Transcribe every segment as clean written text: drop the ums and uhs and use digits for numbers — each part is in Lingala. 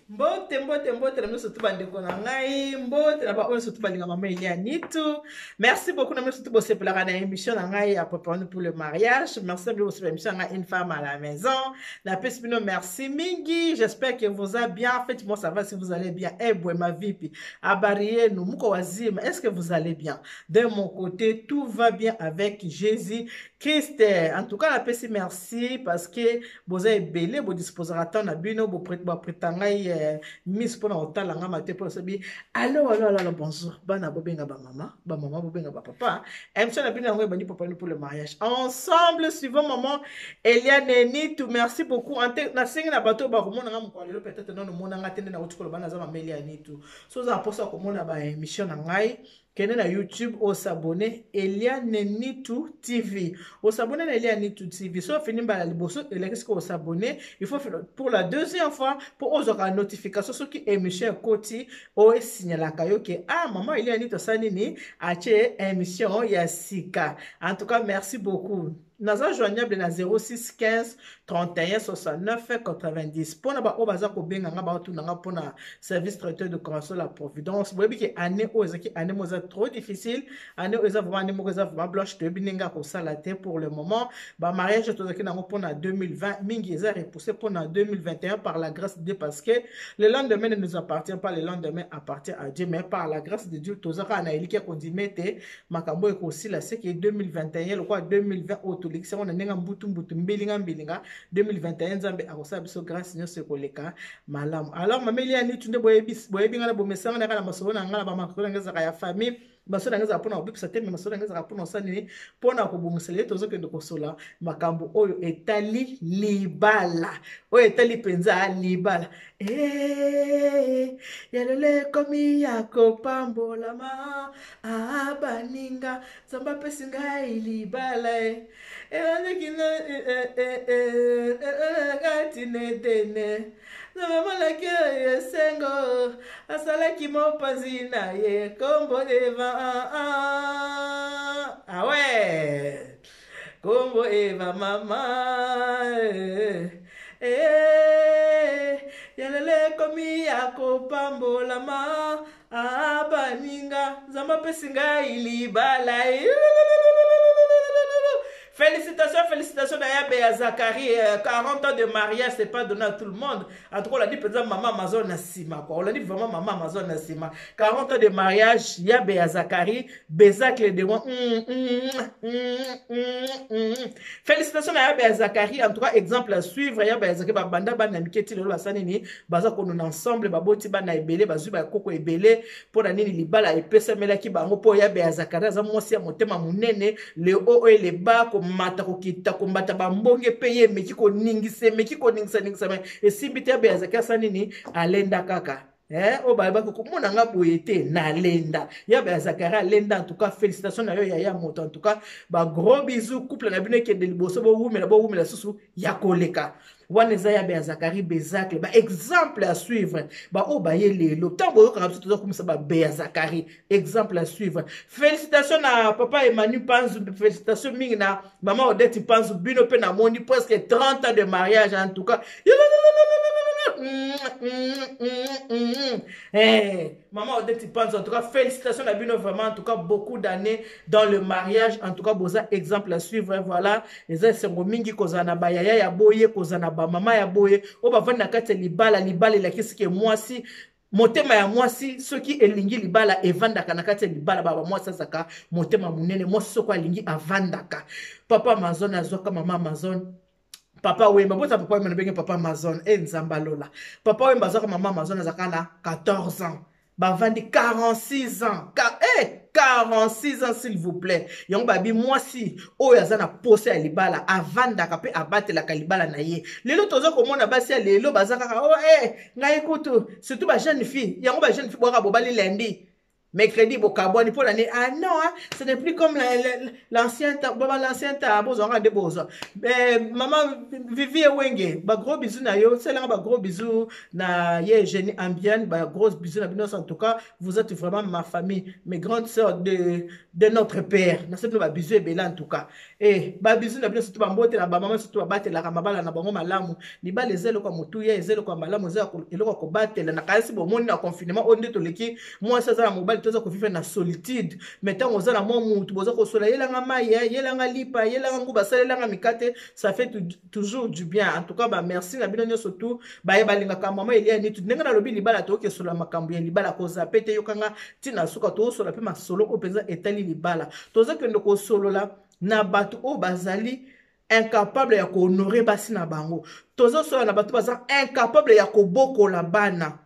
Mbote, mbote, mbote na biso tu bandeko na ngai, mbote na baoyo surtout balinga mama Elia Nitu. Merci beaucoup na biso tu bosepelaka na émission na ngai ya Préparons-nous pour le mariage. Merci na bino bosepela émission na ngai Une femme à la maison. Napesi bino merci mingi. J'espère que vous allez bien. Faites-moi savoir si vous allez bien. Eh bwe ma vipi. Habari yenu, muko wazima. Est-ce que vous allez bien? De mon côté, tout va bien avec Jésus Christ. En tout cas, napesi merci parce que boza ebele bodisposaka temps na bino bopreta ngai eh, miss mpona kotala ngai mate mpo sobi alo alo alo alo bonjour bana bobenga bamama bamama bobenga bapapa émission na bino yango ebandi popani pour le mariage ensemble suivant maman Eliane Nitu. Merci beaucoup. Nasengi na bato bakomona ngai mokolo lelo, peut-être nano omona ngai te nde nauti koloba naza mama Eliane Nitu. So oza na mposa ya komona ba émission na ngai, kende na YouTube, osabone Eliane Nitu TV, osabone na Eliane Nitu TV. So ofini mbala liboso, elakisi ko osabone, il faut pour la deuxième fois mpo ozwaka notification soki émission ekoti, oyo esignalaka yo ke ah, mama Eliane Nitu asali nini, atie émission ya sika. En tout cas, merci beaucoup. Naza joignable na 06 15 31 69 90 mpona baoyo baza kobenga nga, baotuna nga mpona service traiteur de correction la providence. Boyebi ke année oyo ezalaki année moko eza trop difficile, année oyo eza vraiment année moko eza vraiment blanche. Toyebi ndenge ya kosala te. Pour le moment, bamariage tozalaki nango mpona 2020 mingi eza repoussé mpona 2021, par la grâce de Dieu, parce que le lendemain ne nous appartient pas, le lendemain appartient à Dieu. Mais par la grâce de Dieu, toza kaka na eliki ya kondima ete makambo ekosila seke 2021 lokola 2020 oyo tolekisi yango na ndenge mbutu mbutu, mbilinga mbilinga. 2021, Nzambe akosala biso grâce, nyonso ekoleka malamu. Alors mama Elia Nitu nde boyebi ngai na bomesanga na kaka na masolo na ngai na bamakolo na ngai ezalaka ya famille. Masolo na ngai ezalaka mpona kobebisa te, me masolo na ngai ezalaka mpona kosala nini? Mpona kobongisa. Lelo tozokende kosola makambo oyo etali libala, oyo etali mpenza libala. Eh, ya lelo ekomi ya kopambolama. Ah, baninga, Nzambe apesi ngai libala e ebandaki kati na Edene. Nzambe amonaki oyo esengo, asalaki mopanzi na ye, kombo Eva. Awe kombo Eva mama eh, ya lelo ekomi ya kopambolama. Ah, baninga, Nzambe apesi ngai libala. Félicitations, félicitations na ya Zacharie, 40 ans de mariage, c'est pas donné à tout le monde. En tout cas, on a dit peut-être maman Amazon na sima quoi. On a dit vraiment maman Amazon na sima. 40 ans de mariage, ya Zacharie, Bezacle de moi. Félicitations na ya Zacharie, en tout cas exemple à suivre. Ya Zacharie ba banda bana miketi lelo basani ni baza konona ensemble, baboti bana ebele, bazwi bakoko ebele. Mpona nini? Libala epesamelaki bango mpo ya ya Zacharie aza mwasi ya motema monene. Le haut oyo le bas, komata kokita, kombata bambonge mpe ye emeki koningisa, emeki koningisa ningisa, me esimbi te. Ya Zacharie asa nini? Alenda kaka. Eh, oyo bayebaki komona nga boye te, nalenda. Ya ba Zakari alenda. En tout cas, félicitation na yo yaya moto. En tout cas, ba gros bisous. Couple na bino ekende liboso, bowumela, bowumela susu ya koleka. Wana eza ya ba Zakari Bezacle, ba exemple à suivre. Baoyo baye lelo, ntango boyokaka biso toza komisa babe ya Zakari, exemple à suivre. Félicitation na papa Emmanuel Panzu, félicitation mingi na mama Odette Panzu. Bino mpe namoni presque 30 ans de mariage. En tout cas, eh, maman Odette Panzu, en tout cas félicitations na bino vraiment. En tout cas, beaucoup d'années dans le mariage, en tout cas boza exemple à suivre. Voilà, eza esengo mingi kozala na bayaya ya boye, kozala na bamama ya boye oyo bavandi na kati ya libala. Libala elakisi ke mwasi, motema ya mwasi soki elingi libala evandaka na kati ya libala. Baba mwasi azaka motema monene, mwasi soko alingi avandaka. Papa Amazon azwaka mama Amazon, Papa Wemba bota, Papa Wemba nabenge papa Amazon e Nzambe alola. Papa Wemba azwaka mama Amazon azalaka na 14 ans, bavandi 46 ans. Eh, 46 ans, s'il vous plaît. Yango babi mwasi oyo aza na posa ya libala avandaka mpe abatelaka libala na ye. Lelo toza komona basi ya lelo baza kaka oh, eh, ngai kutu, surtout ba jeune fille. Yango ba jeune fille bwaka bobali lundi. Mercredi bokabwani mpo na nini? Ah non, hein, ce n'est plus comme l'ancien temps. Baba l'ancien temps bozwanga nde bozwa. Eh, mama Vivi Ewenge, ba gros bisous na yo, salanga ba gros bisous na ye Eugénie Ambiane, ba gros bisous na bino en tout cas, vous êtes vraiment ma famille, mes grandes sœurs de notre père. Na sepelo ba bisous ebele en tout cas. Eh, ba bisous na bino surtout ba mbote na ba mama surtout ba batelaka mabala na bango malamu. Libala eza eloko ya motuya, eza eloko ya malamu, eza eloko ya kobatela. Na kanisi bomoni na confinement oyo nde toleki, mwasi aza na mobali toza kovivre na solitude. Mais ntango oza na mwa mutu, boza kosola yelanga mai, eh, yelanga lipa, yelanga nguba, salelanga mikate, ça fait toujours du bien. En tout cas, ba merci na bino nyonso tout, baye balingaka mama Elia Nitu. Ndenge nalobi libala tokoki sola makambo ya libala kozape te yokanga ntina suka tosola pe masolo oyo mpenza etali libala. Toza kende kosolola na bato oyo bazali incapable ya kohonore basi na bango. Tozosola na bato baza incapable ya kobokola bana.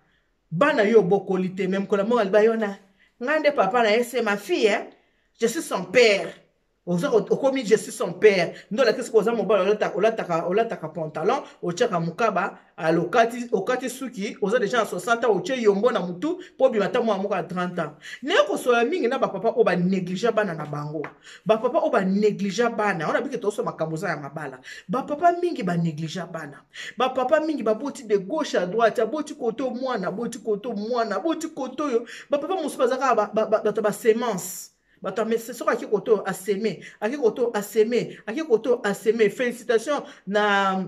Bana yo obokoli te, me mokolo moko aliba yo na ngai nde papa na ye, c'est ma fille, hein? Je suis son père. Oza okomi je suis son père nde olakisi koza mobali olataka pantalon, otiaka mokaba, alokati okati suki, oza deja na 60 ans, otie yombo na mutu mpo obima ata mwana moko ya 30 ans. Naye kosola mingi na bapapa oyo banéglige bana na bango, bapapa oyo banéglige bana wana bike toso makambo eza ya mabala. Bapapa mingi banéglige bana, bapapa mingi baboti de gauche à droite, aboti koto mwana, aboti koto mwana, aboti koto oyo. Bapapa mosusu baza kaka bato ya basemence, bato ya soki ake koto aseme, ake koto aseme, ake koto aseme. Félicitation na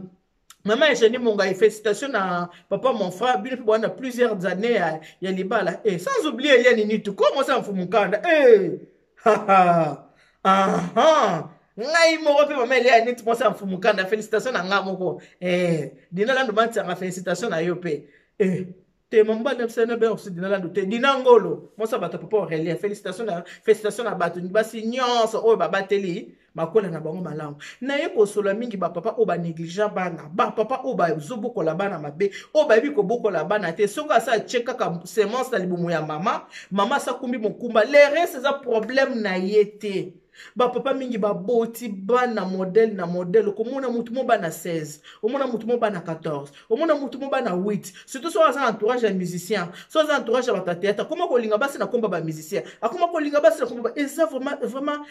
Maman Eugénie Mongaï, félicitations na papa mon frère, bino pe bwana plusieurs années ya libala. Eh, sans oublier Yann Nitu, comment ça mfumu kanda? Eh, ha ha. Ah ah. Ngai moko pe mama Elia Nitu moi ça mfumu kanda, félicitations na nga moko. Eh, dina landu bantianga félicitations na yo pe. Eh, te mama na biso na be osi dina landu te, dina ngolo mosa bato papa Aurélien, félicitations na bato basi nyonso oyo babateli makola na bango malamu. Naye kosola mingi bapapa oyo banéglige bana, bapapa oyo bazobokola bana mabe, oyo bayebi kobokola bana te. Soki asa atie kaka semence na libumu ya mama, mama asakumbi mokumba, le reste eza problème na ye te. Bapapa mingi baboti bana modèle na modèle, okomona mutu mo bana 16, omona mutu mo bana 14, omona mutu mo bana 8. Surtout soki aza na entourage ya musicien, soki aza na entourage ya bato ya théâtre, akoma kolinga basi na komba ba musicien, akoma kolinga basi na komba ba, eza vraiment, vraiment,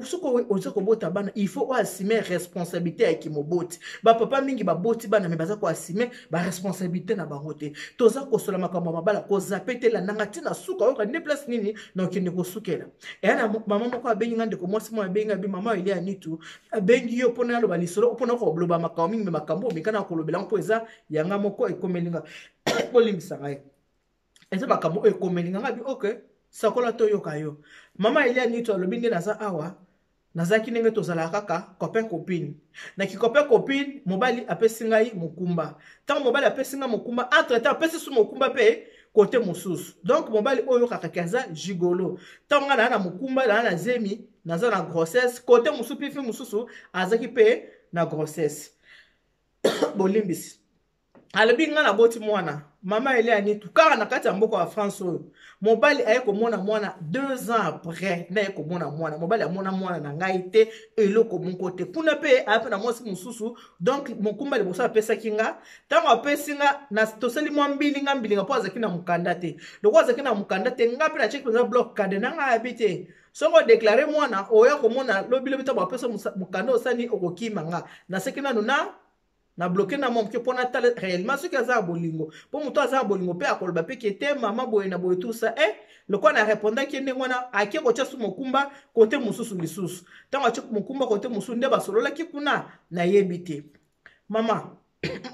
soki oza kobota bana, il faut oassumer responsabilité ya kimoboti. Bapapa mingi baboti bana, mais baza koassumer ba responsabilité na bango te. Toza kosola makambo ya mabala, kozape te, landanga ntina suka, oyoka nde place nini na okende kosukela. Eya na mama moko abengi nga, ndeko mwasi moko abengi nga, abi mama Elia Nitu abengi yo mpona aloba lisolo, mpona koloba makambo mingi, me makambo omeka na kolobela mpo eza yanga moko ekomeli nga. Bolimbisa ngai, eza makambo oyo ekomeli nga. Ngabi ok, sakola toyoka yo. Mama Elia Nitu alobi nde naza awa, nazalaki ndenge tozalaka kaka copain copine. Na ki copain copine, mobali apesi ngai mokumba. Ntango mobali apesi ngai mokumba, entre temps apesi su mokumba mpe kote mosusu. Donc mobali oyo kaka ki aza gigolo. Ntango ngai naa na mokumba, naa na zemi, naza na grossesse, kote mosusu mpe fi mosusu azalaki mpe na grossesse. Bolimbisi. Alobi ngai naboti mwana, mama Elia Nitu, kaka na kati ya mboka ya France oyo. Mobali aye komona mwana 2 ans après, nde aye komona mwana. Mobali amona mwana na ngai te, eloko moko te. Kuna mpe aye mpe na mwasi mosusu. Donc mokumba liboso apesaki nga, ntango apesi nga, na tosali mwa mbilinga mbilinga mpo azalaki na mokanda te. Lokola azalaki na mokanda te, nga mpe natiaki mpenza bloc kade na ngai abi te. Soki odeklare mwana, oya komona lobi lobi ntango apesa mokanda osani okokima nga. Naseki nanu na bloqué na mwa moke mpo natala réellement soki aza ya bolingo, mpo moto aza ya bolingo mpe akoloba mpe ke te mama boye na boye tout ça. Eh, lokola na répondaki ye ndenge wana, ake kotia su mokumba kote mosusu lisusu. Ntango atie mokumba kote mosusu, nde basololaki kuna, nayebi te mama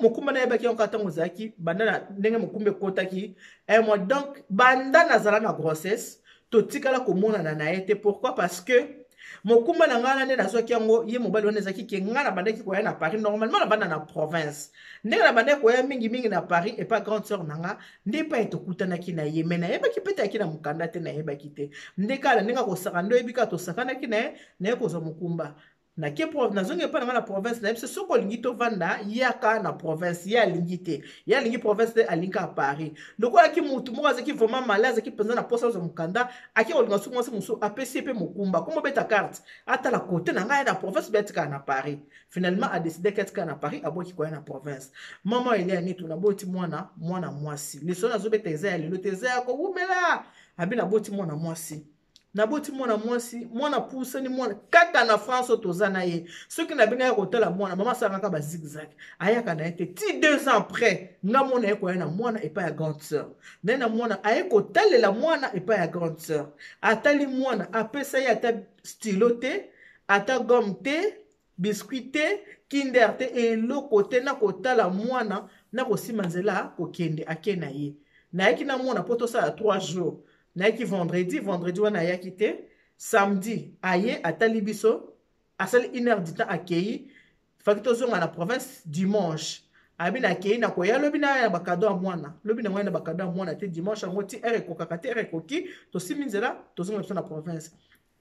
mokumba nayebaki yango kaka ntango ozalaki banda na ndenge mokumba ekotaki un mois. Donc banda nazala na grossesse, totikala komonana na ye te. Pourquoi? Parce que mokumba na ngai wana nde nazwaki yango, ye mobali wana ezalaki ke ngai nabandaki koya na Paris. Normalement nabanda na province, ndenge nabandaki koya mingimingi na Paris epa grande sœur na nga, nde epai tokutanaki na ye. Me nayebaki mpe te ayaki na mokanda te, nayebaki te. Nde kaka na ndenge akosaka, nde oyebi kaka tosakanaki na ye, naye kozwa mokumba. Nake nazongi epai na ngai na province, nayebi se soki olingi tovanda, yaka na province. Ye alingi te, ye alingi province te, alingi kaka Paris. Lokola aki mutu moko azalaki vraiment malin, azalaki mpenza na posa azwa mokanda, ake kolinga su mwasi mosusu, apesi ye mpe mokumba kombo beta carte, atala kote na ngai na province mpe atikala na Paris. Finalement adecidaki atikala na Paris, abwaki koya na province. Mama Elia Nitu, naboti mwana, mwana mwasi. Lisolo nazobeta eza ya lelo te, eza ya kowumela. Abi naboti mwana mwasi, naboti mwana mwasi, mwana pusani, mwana kaka na France oyo toza na ye. Soki nabengaki kotala mwana, mama asalaka kaka bazigzag, ayaka na ye te ti 2 ans après. Nga mona ye koya na mwana epai ya grande sœur naye, na mwana aye kotalela mwana epai ya grande sœur. Atali mwana, apesa ye ata stylo te, ata gomme te, biscuit te, kinder te, eloko te. Na kotala mwana, na kosima nzela kokende, ake na ye. Nayaki na mwana mpo tosala 3 jours. Nayaki vendredi, vendredi wana ayaki te. Samedi aye, atali biso, asali une heure du temps, akei. Faki tozonga na province dimanche. Abi nakei, nakoya lobi na ya bacadeau ya mwana. Lobi nango ya na bacadeau ya mwana te. Dimanche yango ti heure ekokaka te, heure ekoki, tosimbi nzela, tozonga biso na province.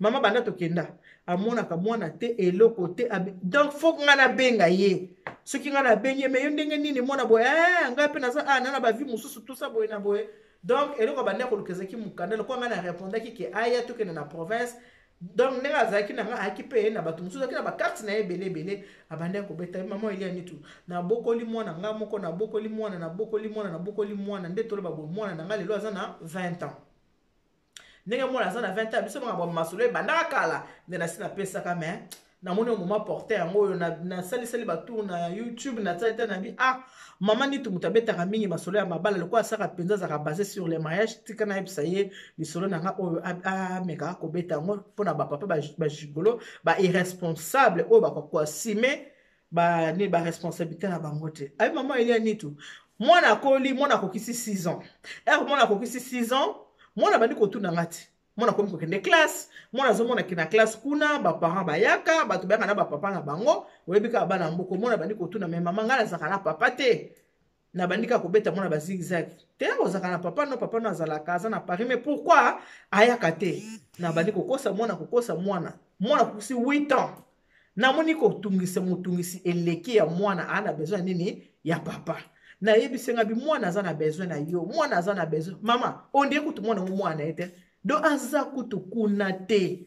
Mama, banda tokenda, amonaka mwana te, eloko te. Donc faut ngai nabenga ye. Soki ngai nabengi ye, me yo ndenge nini mwana boye? Eh, ngai mpe naza ah, na na bavie mosusu, tusa boye na boye. Donc eloko banda koluka ezalaki mokanda. Lokola ngai na répondaki ke aya, tokende na province. Donc ndenge azalaki na ngai, ayaki mpe na bato mosusu, azalaki na bacarte na ye ebele ebele. Abandaki kobeta: "Mama Elia Nitu, nabokoli mwana ngai moko, nabokoli mwana, nabokoli mwana, nabokoli mwana." Nde toloba boye, mwana na ngai lelo aza na 20 ans. Ndenge mwana aza na 20 ans, biso makambo masolo ebandaka kala nde nasi napesaka. Mais namoni omoma porte yango oyo, nasalisali batour na YouTube, nasali te, nabi: "Ah, mama Nitu moto abetaka mingi masolo ya mabala, lokola asaka mpenza, azalaka basé sur le mariage, tika nayebisa ye lisolo na nga oyo, amekaka kobeta yango mpona bapapa bagigolo, bairresponsable oyo bakokoassumer bani baresponsabilité na bango te." Ayi mama Elia Nitu, mwana akoli, mwana akokisi 6 ans. Ere mwana akokisi 6 ans, mwana bandi kotuna nga te. Mwana akomi kokende classe, mwana azomona ke na classe kuna baparent bayaka, bato bayaka na bapapa na bango. Oyebi kaka bana mboka. Mwana bandi kotuna: "Me mama, ngai nazalaka na papa te." Na bandi kaka kobeta mwana bazigzag te: "Ozalaka na papa no, papa no azalaka, aza na Paris, mais pourquoi ayaka te?" Na bandi kokosa mwana, kokosa mwana. Mwana akokisi 8 ans, namoni kotungisa, motungisi eleki ya mwana. Aa na besoin nini ya papa. Nayebisi nga bi mwana aza na besoin na yo, mwana aza na besoin mama. Ondie kutu mwana ngo, mwana ye te, do aza kutu kuna te.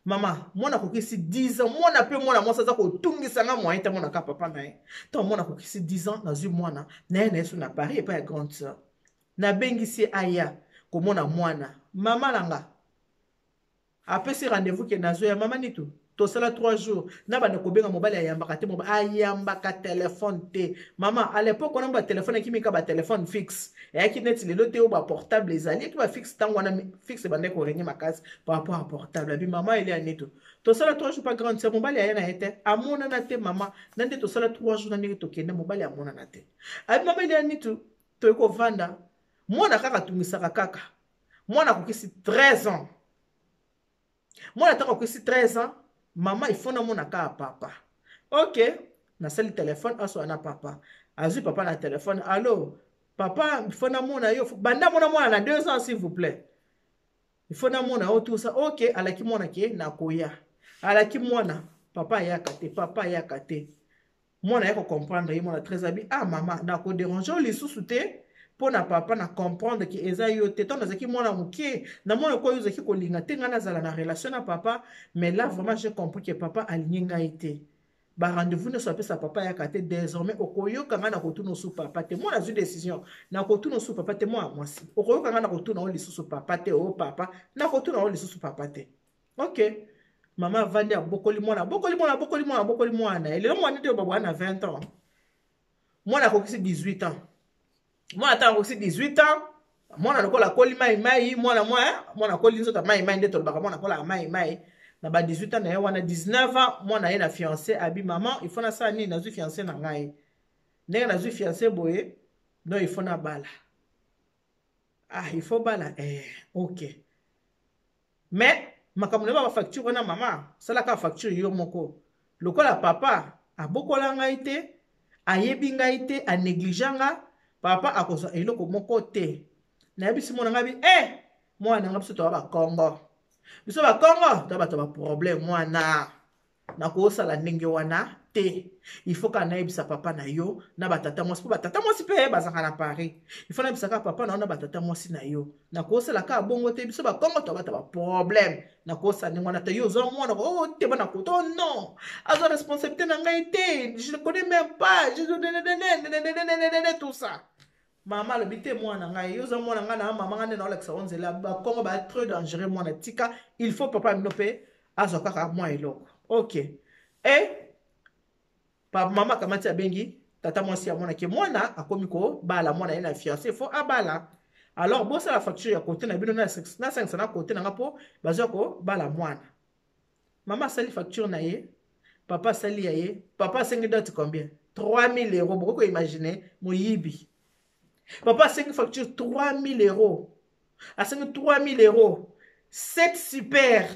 Mama, mwana akokisi 10 ans, mwana mpe mwana mwasi aza kotungisa nga moyen te, mwana ka papa na ye. Ntango mwana akokisi 10 ans, nazwi mwana na ye, na ye so na Paris epai ya grande sœur. Nabengisi aya komona mwana. Mama na nga apesi rendez-vous ke nazoya. Mama Nitu, tosala 3 jours na banda kobenga mobali, ayambaka te, mobali ayambaka telefone te. Mama, à l'époque wana batelefone ekimika, batelefone fixe eyaki neti lelo te oyo baportable ezali, eki bafixe. Ntango wana fixe ebandaki korégner makasi par rapport à portable. Abi: "Mama Elia Nitu, tosala 3 jours pa grande sœur, mobali aya na ye te, amonana te. Mama, na nde tosala 3 jours na ndenge tokende, mobali amonana te." Abi: "Mama Elia Nitu, toyei kovanda, mwana kaka atungisaka kaka." Mwana akokisi 13 ans. Mwana ntango akokisi 13 ans: "Mama, il faut namona kaka papa." Ok, nasali telefone, asoa na papa. Azwi papa na telefone: "Allo papa, il faut namona yo. Banda mona mwana na 2 ans, s'il vous plaît, il faut namona yo, tout ça." Ok, alaki mwana ke nakoya, alaki mwana. Papa ayaka te, papa ayaka te. Mwana ya kocomprendre ye, mwana 13 abi: "Ah mama, nakodéranger yo lisusu te mpo na papa. Na comprendre ke eza yo te. Ntango nazalaki mwana moke, namona koyo ozalaki kolinga te ngai nazala na relation na papa, mais là vraiment j'ai compris ke papa alingi ngai te. Barendez-vous nyonso apesa, papa ayaka te. Désormais okoyoka ngai na kotuna osu papa te. Mwana azwi décision: nakotuna osu papa te. Mwana mwasi, okoyoka ngai na kotuna o lisusu papa te. O papa, nakotuna o lisusu papa te." Ok, mama avandi, abokoli mwana, abokoli mwana, abokoli mwana, abokoli mwana. Elelo mwana nde babwa na 20 ans, mwana akokisi 18 ans. Mwana ntango akokisi 18 ans, mwana lokola akoli mai mai, mwana mwa mwana akoli nzoto mai mai, nde tolobaka mwana akolaka mai mai na ba 18 ans na ye wana. 19 ans, mwana ye na fiancé. Abi: "Mama, il faut nasala nini? Nazwi fiancé na ngai. Ndenge nazwi fiancé boye, donc il faut nabala." "Ah, il faut bala? Eh, ok, mais makambo na ba bafacture wana, mama, salaka facture yo moko. Lokola papa abokola ngai te, ayebi ngai te, anéglige nga, papa akozwa eloko moko te." Nayebisi mwana ngai bi: "Eh, mwana na nga, biso toya Bakongo, biso Bakongo toya bato ya baproblème. Mwana, nakosala ndenge wana te. Il faut kaka nayebisa papa na yo na batata mwasi, mpo batata mwasi mpe bazalaka na Paris. Il faut nayebisa kaka papa na yo na batata mwasi na yo. Nakosala kaka bongo te. Biso Bakongo to bata baproblème, nakosala ndenge wana te. Yo ozwa mwana o te, bana koto oh non, azwa responsabilité na ngai te, je ne connais même pas, je tout ça." Mama alobi te, mwana ngai, yo oza mwana ngai na mama ngai nde naolakisa yo nzela. Bakongo ba trop dangereux, mwana tika, il faut papa bino mpe azwa kaka mwa eloko. Ok, e pa mama akamati, abengi tata mwasi, amonaki mwana akomi kobala, mwana ye na fiancé, faut abala. Alors bosala facture ya kote na bino, nasangisa na kote na nga mpo bazwa kobala mwana. Mama asali facture na ye, papa asali ya ye. Papa asengi dot combien? 3000 euros. Bokoki koimagine moyibi, papa asengi facture 3000 euros, asengi 3000 euros, 7 super.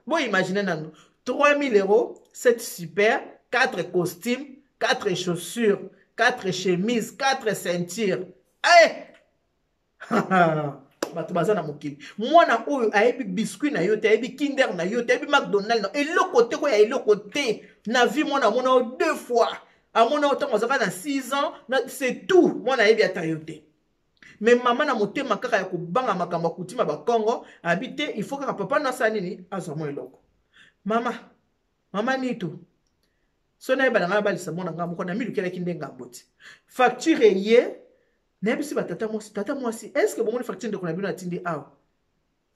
Boimagine nanu, 3000 euros, 7 super, 4 costumes, 4 chaussures, 4 chemises, 4 ceintures. Eh! Bato baza na mokili. Mwana oyo ayebi biscuit na yo te, ayebi Kinder na yo te, ayebi McDonald na eloko te, koya eloko te na vie. Mwana amona yo deux fois, amona yo ntango azalaka na 6 ans, c'est tout. Mwana ayebi ata yo te, mais mama na motema kaka ya kobanga makambo ya kutima bakongo, abi te, il faut kaka papa no asala nini, azwa mwa eloko. Mama, mama Nitu, so nayeba na ngai abalisa mwana ngai moko, namilukelaki nde ngambo ti facture eye. Nayebisi batata mwasi, tata mwasi, est ce que bomoni facture ndeko na bino atindi awa?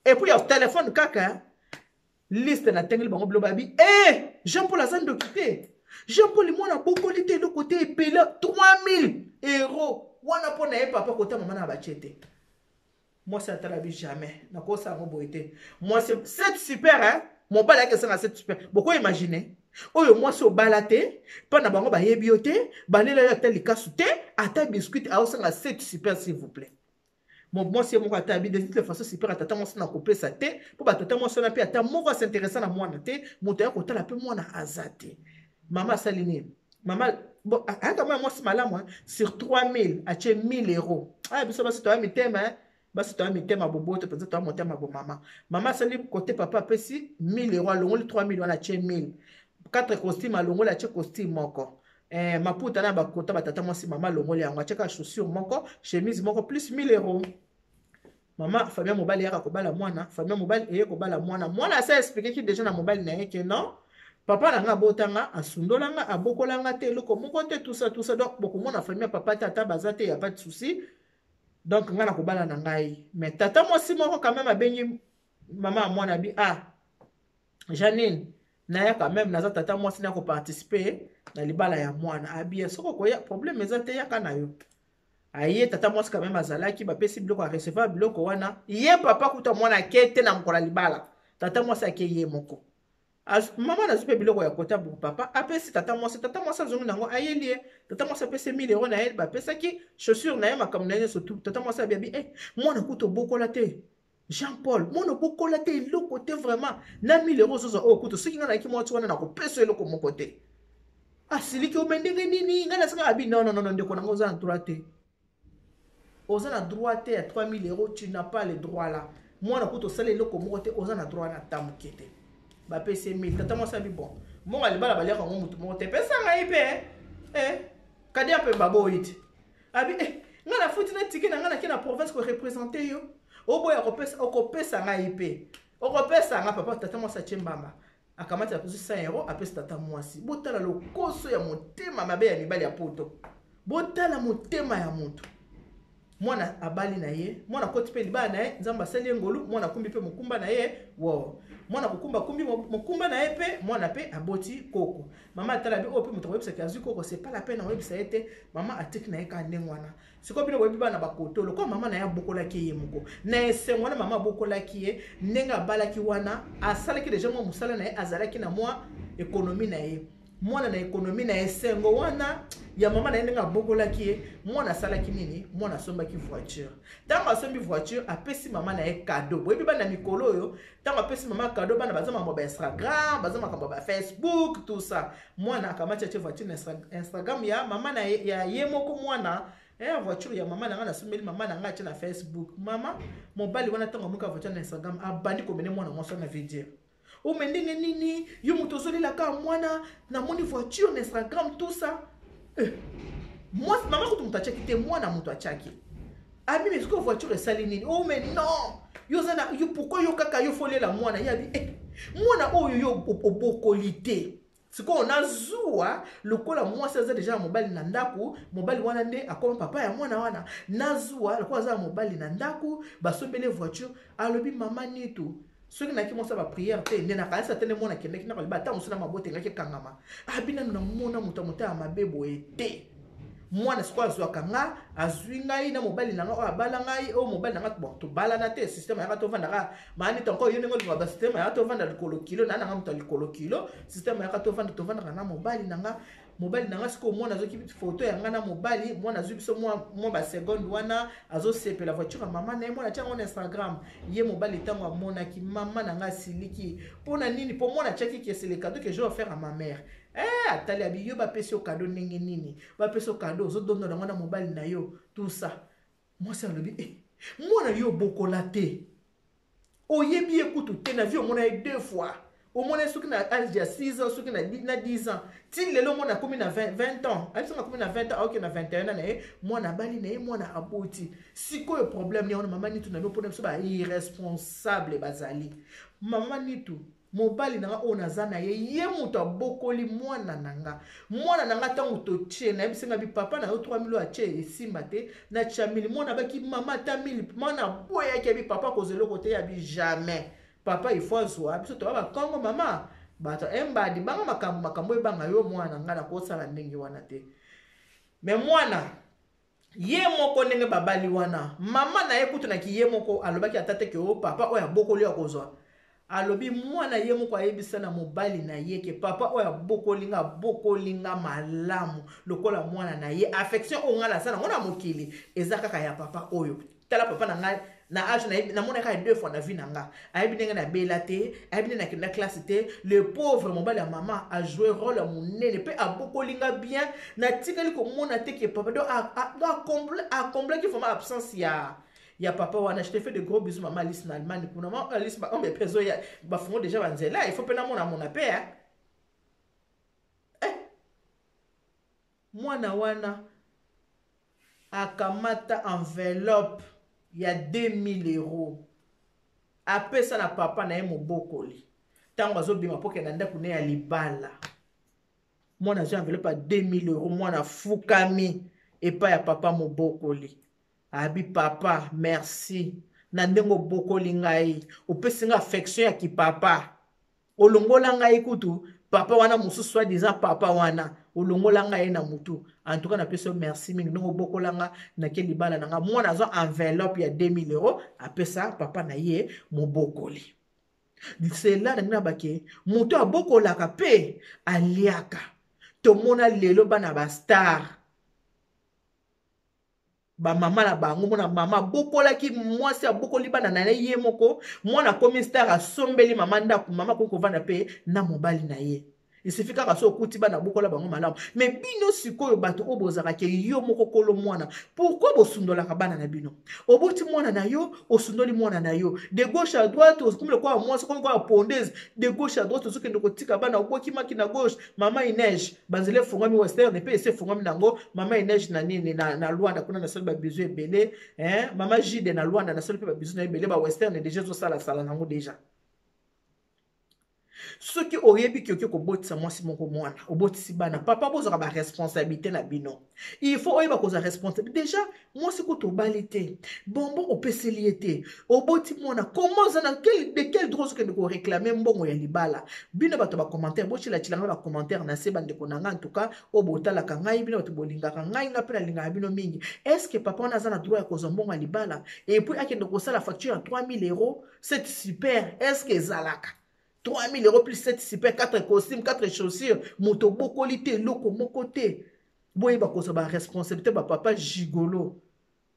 Et puis ya telefone kaka liste, natengeli bango bilo, babi e Jean Paul aza ndoki te. Jean Paul mwana bokoli te, eloko te, ebele 3000 euro wana mpo na ye. Papa kota mama na batie te. Mwasi atala bi jamais nakosala yango boye te. Mwasi 7 super, hein? Mobali ayaki esanga 7 super. Boko imagine oyo mwasi obala te, mpo na bango bayebi yo te, balela yo ata likasu te, ata biscuit, aosanga 7 super. S'il vous plaît, mwasi ye moko ata abi, de toute façon super atata mwasi na kopesa te, mpo batata mwasi wana mpe ata moko as'intéressa na mwana te, moto aya kotala mpe mwana aza te. Mama asali nini? Mama bon, ayaka mwana mwasi malamu, sur 3000 atie 1000 euros. Aya biso basi toya mitema, basi toya mitema boboto mpenza, toya motema bomama. Mama asali kote, papa apesi 1000 euros, alongoli 3000 wana, atie 1000. 4 costume alongoli, atie costume moko. Maputa na bakota batata mwasi, mama alongoli yango, atie kaka chaussure moko, chemise moko, plus 1000 euros. Mama, famille mobali eyaka kobala mwana, famille mobali eye kobala mwana. Mwana asa expliqueki déjà na mobali na ye ke non, papa na nga abotanga, asundolanga, abokolanga te, eloko moko te, tout ça, tout ça. Donc bokomona famille ya papa te, ata baza te, ya pas de souci. Donc nga na kobala na ngai. Mais tata mwasi moko quand même abengi mama ya mwana, abi: ah Janine, naya quand même, naza tata mwasi, na koparticipe na libala ya mwana. Abi: soki okoya, problème eza te, yaka na yo. Aye, tata mwasi quand même azalaki, bapesi biloko, arecevoir biloko wana. Ye papa kuta mwana ake te na mokolo ya libala, tata mwasi ake ye moko. Mama nazwi mpe biloko ya kota bu, papa apesi tata mwasi, tata mwasi azongi nango, ayeli ye. Tata mwasi apesi 1000 euro na ye, bapesaki chaussure na ye, makambo na ye nyonso tu. Tata mwasi abi: eh, mwana kuta obokola te, Jean Paul, mwana obokola te, eloko te, vraiment na 1000 euro ozozwa oyo kutu, soki ngai nayaki mwasi wana, nakopesa eloko moko te. Asiliki: ome ndenge nini ngai nasaka? Abi: non, non, non, ndeko nango, oza na droit te, oza na droit te ya 3000 euros, tu n'as pas le droit là. Mwana kutu osala eloko moko te, oza na droit na ta moke te. Bapesi ye 1000. Tata mwasi abi: bon, mbongo ya libala baliaka yango motu moko te, pesa ngai mpe. Eh, kadia mpe baboyi te. Abi: eh, ngai nafuti na tike na ngai, nake na province koreprésente yo, oboya kopesa? Okopesa ngai mpe, okopesa ngai. Papa, tata mwasi atie mbamba, akamati, apesi 100 euro, apesi tata mwasi. Botala lokoso ya motema mabe ya mibali ya poto, botala motema ya moto. Mwana abali na ye, mwana akoti mpe libala na ye, Nzambe asali ye ngolu, mwana akumbi mpe mokumba na ye. Wo mwana kokumba, akumbi mokumba na ye mpe mwana mpe aboti koko. Mama atala bi oyo mpe moto akoyebisaki azwi koko, c'est pas la peine akoyebisa ye te. Mama atiki na ye kaka ndenge wana. Sikoyo bino boyebi bana bakoto, lokola mama na ye abokolaki ye moko na esengo wana, mama abokolaki ye ndenge abalaki wana, asalaki deja mwa mosala na ye, azalaki na mwa économie na ye. Mwana na économie na esengo wana ya mama na ye ndenge abokolaki ye, mwana asalaki nini? Mwana asombaki voiture. Ntango asombi voiture, apesi mama na ye cadeau. Boyebi bana mikolo oyo, ntango apesi mama cadeau, bana baza makambo ya baInstagram, baza makambo ya baFacebook, tout ça. Mwana akamati, atie voiture na Instagram ya mama na ye, ya ye moko. Mwana: voiture ya mama na ngai, nasombeli mama na ngai, atie na Facebook. Mama mobali wana, ntango amoka voiture na Instagram, abandi komene mwana mwasi wana veut dire: ome ndenge nini yo moto ozolelaka mwana, namoni voiture na Instagram, tout ça. Mwasi, mama kutu moto atiaki te, mwana moto atiaki. Abi: mais sikoyo voiture esali nini? Oh mais non, yo oza na yo, pourquoi yo kaka yo folela mwana? Ye abi: eh, mwana oyo yo obokoli te. Sikoyo nazuwa lokola mwasi aza deja na mobali na ndako, mobali wana nde akoma papa ya mwana wana. Nazuwa lokola aza na mobali na ndako, basombele voiture. Alobi mama Nitu, soki nayaki mwasi ya bapriere te nde nakanisa te nde mwana akendaki ndako aliba ata mosu na mabota engaki ekangama. Abi nanu namona moto ya motema mabe boye te. Mwana sikoyo azwaka nga, azwi ngai na mobali na nga oyo abala ngai, oyo mobali na nga, bon, tobalana te, système yaka tovandaka maani tonko yo ndenge olinga ba système yaka tovanda likolo kilo na nanga moto ya likolo kilo, système yaka tovanda, tovandaka na mobali na nga. Mobali na nga sikoyo mwana azoki foto ya nga na mobali, mwana azwi biso mwa ba seconde wana azosepela voiture ya mama na ye, mwana atia yango na Instagram. Ye mobali ntango amonaki mama na nga asiliki mpo na nini, mpo mwana atiaki que c'est le cadeau que je vais faire à ma mère. Atali abi yo bapesi yo cadeau ndenge nini, bapesi yo cadeau ozodondola yango na mobali na yo tout ça. Mwasi alobi mwana yo obokola te, oyebi ye kutu te na vie, omona ye 2 fois, omona ye soki na age ya 6 ans, soki na 10 ans, ti lelo mwana akomi na 20 ans, ayebisi nga akomi na 20 ans, aoke na 21 ans na ye, mwana abali na ye, mwana aboti. Sikoyo problème ni wana mama Nitu na bino, mpona biso ba irresponsable bazali. Mama Nitu, mobali na nga oyo naza na ye, ye moto abokoli mwana na nga. Mwana na nga ntango totie, nayebisi nga bi papa na yo 3000 atie esimba te, na tia 1000, mwana abaki mama ata 1000, mwana aboyaki abi papa kozela eloko te, abi jamais. Papa il faut azwa biso toya bakongo mama bato embadi banga makambo, makambo ebanga yo mwana nga nakosala ndenge wana te. Mais mwana ye moko ndenge babali wana, mama na ye kutu na ki ye moko alobaki ata te ke o papa oyo abokoli akozwa. Alobi mwana ye moko ayebisa na mobali na ye ke papa oyo abokoli nga, abokoli nga malamu lokola mwana na ye. Affection oyo nga naza nango na mokili eza kaka ya papa oyo. Tala papa na nga na age na ye, namona kaka 2 fois na vie na nga. Ayebi ndenge na bela te, ayebi ndenge nakenda classe te. Le pauvre mobali ya mama a joué rôle ya monene pe abokoli nga bien. Natikali komona te ke papa donc a comblaki vraiment absence ya papa wana. Je te fais de gros bisous maman Alice na Allemagne kuna. Maman Alice ba ombe pezo ya ba fungo déjà ba nzela, il faut pe namona mona pe, hein. Mwana wana akamata enveloppe ya 2000 euros apesa na papa na ye mobokoli ntango azobima mpo kenda ndako ne ya libala. Mwana azwi enveloppe ya 2000 euros, mwana afukami epai ya papa mobokoli. Abi papa merci na ndenge obokoli ngai, opesi ngai affection ya kipapa, olongola ngai kutu papa wana mosusu soit disant papa wana olongola ngai na mutu. En tout cas napesi yo merci mingi ndenge obokola nga nake libala na nga. Mwana azwa enveloppe ya 2000 euros apesa papa na ye mobokoli. Cela na ngai bake moto abokolaka pe aliaka. Tomona lelo bana ba star ba mama na bango, mona mama abokolaki mwasi, abokoli bana na ye moko, mwana akomi star, asombeli mama ndako, mama akoki kovanda pe na mobali na ye. Il suffit kaka so okuti bana bokola bango malamu. Mais bino sikoyo bato oyo bozalaka ke yo moko kolo mwana, pourquoi bosundolaka bana na bino? Oboti mwana na yo, osundoli mwana na yo de gauche à droite, okomi lokola mwasi, okomi lokola pondeuse de gauche à droite, ozokende kotika bana, oboki maki na gauche. Mama Ineige banzela efungwami, western mpe esi efungwami nango. Mama Ineige na nini na Luanda kuna nasali ba bisous ebele, hein? Mama Jide na Luanda nasali mpe ba bisous na ebele, ba western deja ezosala sala nango deja. Soki oyebi ke oke kobotisa mwasi moko mwana, obotisi bana, papa bozwaka ba responsabilité na bino. Il faut oyeba kozwa responsabilité. Déjà mwasi kutu obali te, bonbon opeseli ye te, oboti mwana, comment oza na quel, de quel droit ozokende koréclamer mbongo ya libala? Bino bato ba commentaire, botilatila ngai ba commentaire na se, bandeko na ngai, en tout cas oyo botalaka ngai, bino bato bolingaka ngai, ngai mpe nalingaka bino mingi. Est-ce que papa wana aza na droit ya kozwa mbongo ya libala et puis akende kosala facture ya 3000 euros? C'est super. Est-ce que ezalaka 3000 euros plus 7 super, 4 costumes, 4 chaussures, moto bokoli te, eloko moko te? Boyeba kozwa ba responsabilité, ba papa gigolo.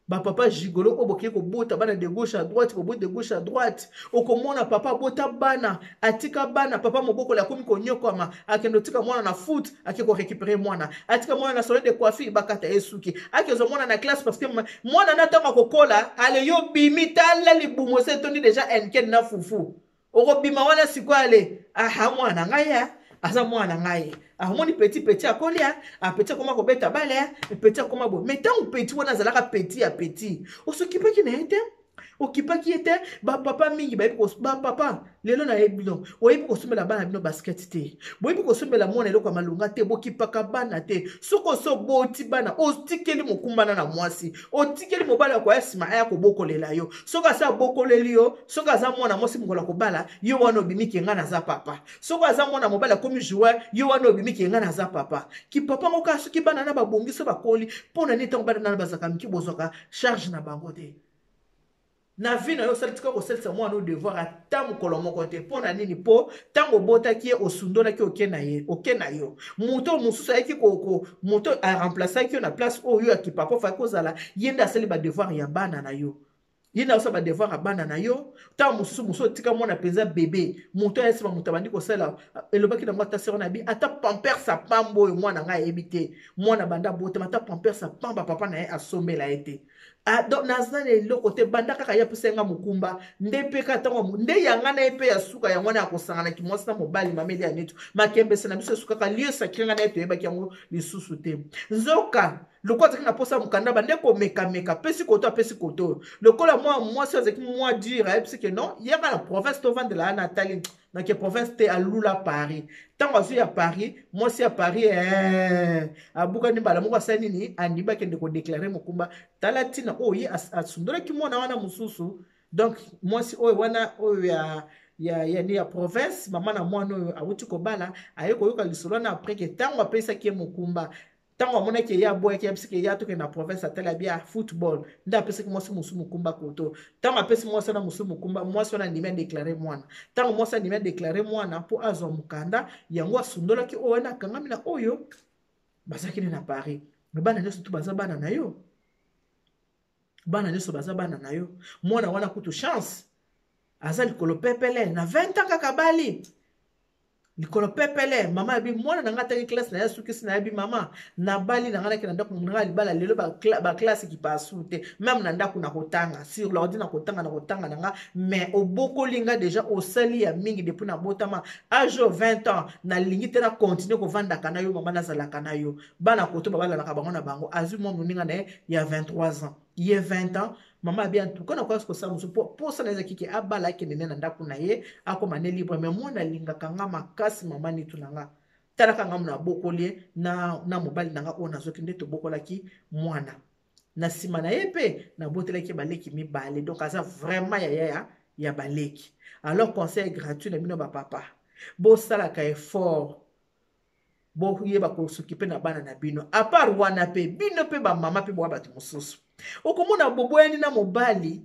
Ba papa gigolo oyo bokoki kobota bana de gauche à droite, boboti de gauche à droite. Okomona papa abota bana, atika bana, papa mobokoli akomi konyokwama, akende otika mwana na foot, ake ko récupérer mwana, atika mwana na salon de coiffure, bakata ye suki, akezwa mwana na classe parce que mwana na ntango akokola, ale yo bimi tala libumu ese etondi déjà enken na fufu. Okobima wana sikoyo ale, aha mwana ngai ya, aza mwana ngai. Amoni petit petit akolia, a petit akoma kobeta bale, petit akoma boye. Mais ntango petit wana azalaka petit ya petit, osokipaki na ye te. Okipaki ye te. Bapapa mingi bayebi, bapapa lelo nayebi bino, oyebi kosombela bana bino basket te, boyebi kosombela mwana eloko ya malonga te, bokipaka bana te. Soki osi oboti bana, otikeli mokumbana na mwasi, otikeli mobali akoya nsima aya kobokolela yo. Soki asi abokoleli yo, soki aza mwana mwasi mokolo akobala yo, wana obimi ke ngai naza papa. Soki aza mwana mobali akomi joueur, yo wana obimi ke ngai naza papa. Kipapa ngo kaka soki bana na babongi, so bakoli. Mpo na nini ntango bana na bazalaka mike bozwaka charge na bango te? Na vie na yo osali tika kosalisa mwana oyo devoir ata mokolo moko te. Mpo na nini? Mpo ntango obotaki ye, osundolaki, oke na ye, oke na yo. Moto oyo mosusu ayaki, moto aremplaçaki yo na place oyo ya kipapa ofaki kozala. Ye nde asali badevoir ya bana na yo, ye nde asala badevoir ya bana na yo. Ntango mosusu mosusu otika mwana mpenza bebe, moto aya nsima, moto abandi kosala. Elobaki nango ata sero na bi, ata pampers apamba oyo mwana ngai ayebi te. Mwana banda abotama, ata pampers apamba papa na ye asombela ye te. Ah, donc naza na eloko te. Banda kaka ye apesa nga mokumba nde mpe kaka ntango nde yanga na ye mpe ya suka yango wana ya kosanganaki mwasi na mobali. Mameli ya netu makembese na biso esukaka lieu sacré, nga na ye toyebaki yango lisusu te. Nzoka lokola azalaki na posa ya mokanda, bande komekameka, apesi koto, apesi koto oyo. Lokola mwa mwasi azalaki mwa dure, ayebisi ke non, yaka na province tovandela wana. Atali nake province te, alula Paris. Ntango azwi ya Paris, mwasi ya Paris abukani mbala moko. Asali nini? Andimi akende kodéclarer mokumba. Tala ntina oyo ye asundolaki mwana wana mosusu. Donc mwasi oyo wana oyo ya province, mama na mwana oyo awuti kobala, aye koyoka lisolo wana après ke ntango apesaki ye mokumba, ntango amonaki ye aboyaki, yebisiki ye atokende na province, atala bia football nde apesaki mwasi mosusu mokumba koto. Ntango apesi mwasi wana mosusu mokumba, mwasi wana andimi adéclarer mwana. Ntango mwasi andimi adéclarer mwana mpo azwa mokanda yango, asundolaki oyo wana, akangami na oyo bazalaki ne na Paris. Me bana nyonso tu baza bana na yo, bana nyonso baza bana na yo. Mwana wana kutu chance, aza likolo pepele na 20 ans kaka bali likolo pepele. Mama yabi mwana na ngai atangi classe na ye, asukisi na yebi. Mama nabali na ngai, nake na ndako na ngai libala. Lelo baclasse kipasu te, même na ndako nakotanga sur l'ordi, nakotanga, nakotanga na nga. Mais obokoli nga déjà, osali ya mingi depuis nabotama age oyo 20 ans. Nalingi te na continue kovandaka na yo mama, nazalaka na yo. Bana koto babalalaka bango na bango. Azwi mwa moninga na ye ya 23 ans, ye 20 ans. Mama abi antuka nakoka kosala mosusu mposa na ezalaki ke abala, akende nde na ndako na ye, akoma ne libre. Mais mwana alingaka nga makasi. Mama nitu na nga, talaka nga na bokoli ye na mobali na nga oyo nazwaki nde tobokolaki mwana na nsima na ye mpe nabotelaki baleki mibale. Donc aza vraiment yaya ya baleki. Alors conseil gratuit na bino bapapa, bosalaka effort, boyeba kos'occuper na bana na bino. À part wana mpe bino mpe bamama mpe boya bato mosusu, okomona boboyani na mobali,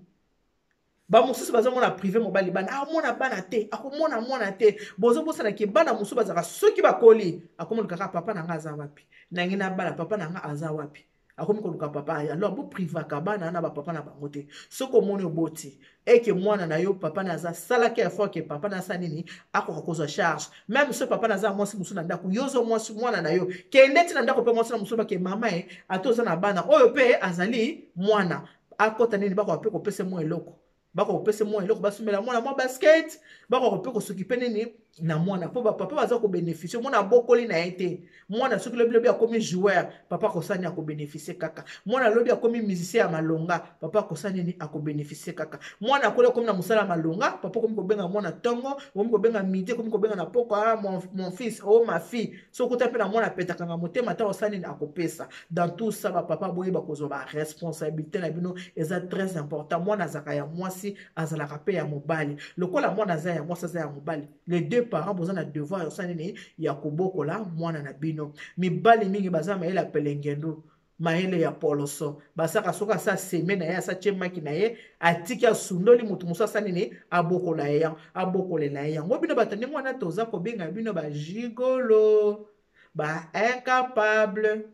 bamosusu bazomona privé mobali bana, amona bana te, akomona mwana te. Bozobosanaki bana mosusu bazalaka, soki bakoli, akomi kaka papa na nga aza wapi, nangi na bana, papa na nga aza wapi, akomi koluka papa. Alors boprivaka bana na bapapa na bango te. Soki omoni oboti eke mwana na yo papa na aza, salaki effort ke papa na asala nini, akoka kozwa charge. Même so papa na aza mwasi mosusu na ndako, yo ozo mwasi mwana na yo, kende ti na ndako mpe mwasi na mosusu bake mama ye, ata oza na bana oyo mpe azali mwana, akɔta nini, bakoka mpe kopesa mwa eloko, bakoka kopesa mwa eloko, basomela mwana mwa basket, bakoka mpe kos'occuper nini na mwana, mpo bapapa baza kobénéficier. Mwana abokoli na ye te. Mwana soki lobi lobi akomi joueur, papa akosala nini? Akobénéficier kaka. Mwana lobi akomi musicien ya malonga, papa akosala nini? Akobénéficier kaka. Mwana akoli, akomi na mosala ya malonga, papa akomi kobenga mwana ntongo, okomi kobenga midi, akomi kobenga na poko: ah, mon fils, oh ma fille. So okuta mpe na mwana apetakanga motema, ata osala nini, akopesa. Dans tout ça, bapapa, boyeba kozwa baresponsabilité na bino, eza très important. Mwana azalaka ya mwasi, azalaka mpe ya mobali. Lokola mwana aza ya mwasi, aza ya mobali, les deux parents boza na devoir ya kosala nini? Ya kobokola mwana na bino. Mibali mingi baza mayele ya pelengendo, mayele ya poloso. Basaka soki asa seme na ye, asa tie maki na ye, atiki, asundoli moto mosusu, asa nini, abokola ye, abokolela ye yango. Bino bato ndenge wana, toza kobenga bino bagigolo, ba incapable,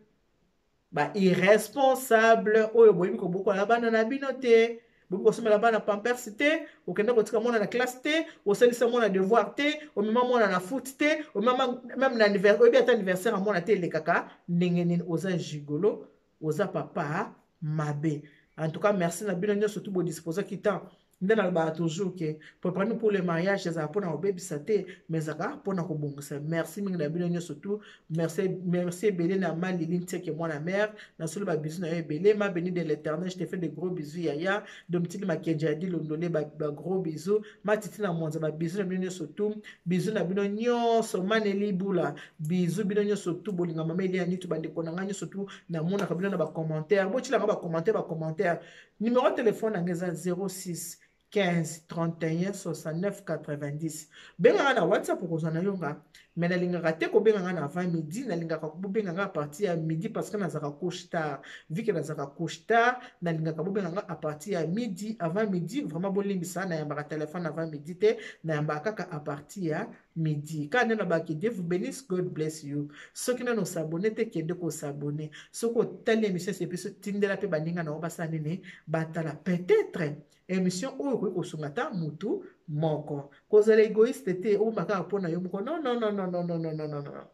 ba irresponsable oyo boyebi kobokola bana na bino te, boyebi kosomela bana pampers te, okende kotika mwana na classe te, osalisa mwana devoir te, omema mwana na foot te, omema même na anniversaire, oyebi ata anniversaire ya mwana te elekaka ndenge nini. Oza gigolo, oza papa mabe. En tout cas, merci na bino nyonso tu bodisposaki temps. Nde nalobaka toujours ke préparez pour le mariage ezalaka mpona kobebisa te, mais ezalaka mpona kobongisa. Merci mingi na bino nyonso tu. Merci, merci ebele na Malili Ntieke, mwana mare. Nasolo babizu na yo ebele. Ma béni de l'Éternel, je te fais de gros bisous. Yaya Domtili Makenja ya Dilondole, bagros bisous. Matiti na Mwanza, babizu na bino nyonso tu. Bizu na bino nyonso. Maneli Bula, bizu bino nyonso tu. Bolinga mama Elia Nitu, bandeko na ngai nyonso tu, namonaka bino na bacommentaire. Botilanga bacommentaire, bacommentaire. Numéro telefone na ngai eza 06 15 31 69 90. Bengaka na WhatsApp, okozwa na yo nga. Mais nalingaka te kobenga nga na avant midi, nalingaka bobenga nga à partir ya midi, parce que nazalaka couche tard. Vu que nazalaka couche tard, nalingaka bobenga nga à partir ya midi. Avant midi, vraiment bolimbisa, nayambaka telefone avant midi te, nayambaka kaka à partir ya midi. Kaka nde nabaki, Dieu vous bénisse, God bless you. Soki nano osabone te, kende kosabone. Soki otali émission esepi, tindela mpe baninga na yo basala nini, batala. Peut-être émission oyo okoki kosunga ata mutu moko. Kozala égoïste te, okoma kaka mpo na yo moko. Non, non, non, non, non, non, non, non, non, non.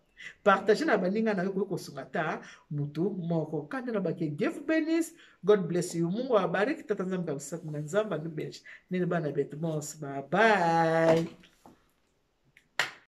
Partage na baninga na yo, okoki kosunga ata mutu moko. Kaka nde nabaki, Dieu vous bénisse, God bless you. Mungu awabariki. Tata Nzambe kabisa na Nzambe anubenishe nini bana betu bonse. Bye bye.